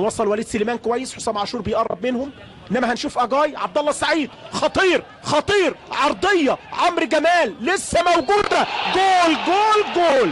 وصل وليد سليمان كويس، حسام عاشور بيقرب منهم، انما هنشوف اجاي. عبد الله السعيد خطير خطير، عرضية عمرو جمال لسه موجودة، جول جول جول،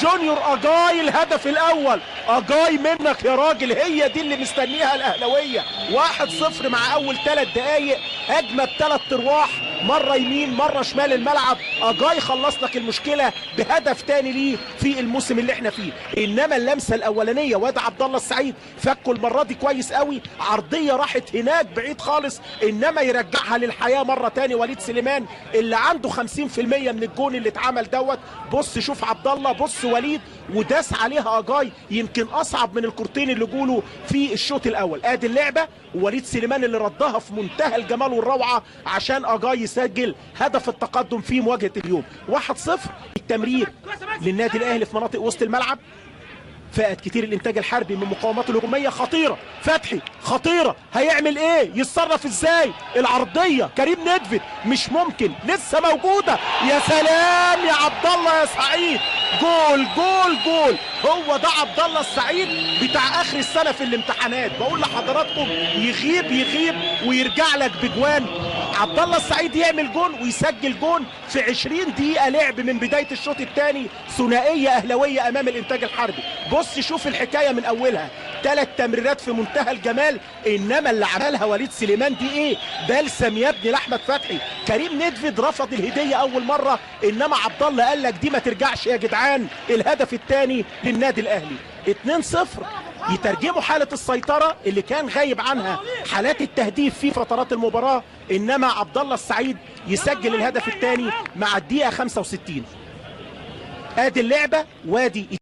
جونيور اجاي الهدف الاول. اجاي منك يا راجل، هي دي اللي مستنيها الاهلاوية. 1-0 مع اول 3 دقائق، هجمة بثلاث ارواح، مرة يمين مرة شمال الملعب. اجاي خلص لك المشكلة بهدف تاني ليه في الموسم اللي احنا فيه. انما اللمسة الاولانية واد عبد الله السعيد فكوا المرة دي كويس قوي، عرضية راحت هناك بعيد خالص، انما يرجعها للحياة مرة تاني وليد سليمان اللي عنده 50% من الجون اللي اتعمل دوت. بص شوف عبد الله، بص وليد، وداس عليها اجاي، يمكن اصعب من الكورتين اللي جولة في الشوط الاول. ادي اللعبة، وليد سليمان اللي ردها في منتهى الجمال والروعه عشان اجاي يسجل هدف التقدم في مواجهة اليوم. 1-0. التمرير للنادي الاهلي في مناطق وسط الملعب، فات كتير الانتاج الحربي من مقاوماته الهجومية. خطيرة فتحي، خطيرة، هيعمل ايه؟ يتصرف ازاي؟ العرضية كريم ندفد، مش ممكن، لسه موجودة، يا سلام يا عبد الله يا سعيد، جول جول جول. هو ده عبد الله السعيد بتاع اخر السنة في الامتحانات، بقول لحضراتكم يغيب يغيب ويرجع لك بجوان. عبد الله السعيد يعمل جون ويسجل جون في 20 دقيقة لعب من بداية الشوط الثاني، ثنائية اهلاويه امام الانتاج الحربي. بص شوف الحكاية من اولها، 3 تمريرات في منتهى الجمال، انما اللي عملها وليد سليمان دي ايه؟ بلسم يا ابني لاحمد فتحي. كريم ندفد رفض الهدية اول مرة، انما عبد الله قال لك دي ما ترجعش يا جدعان. الهدف الثاني للنادي الاهلي، 2-0. يترجموا حاله السيطرة اللي كان غايب عنها حالات التهديف في فترات المباراة، انما عبد الله السعيد يسجل الهدف الثاني مع الدقيقة 65. ادي اللعبة وادي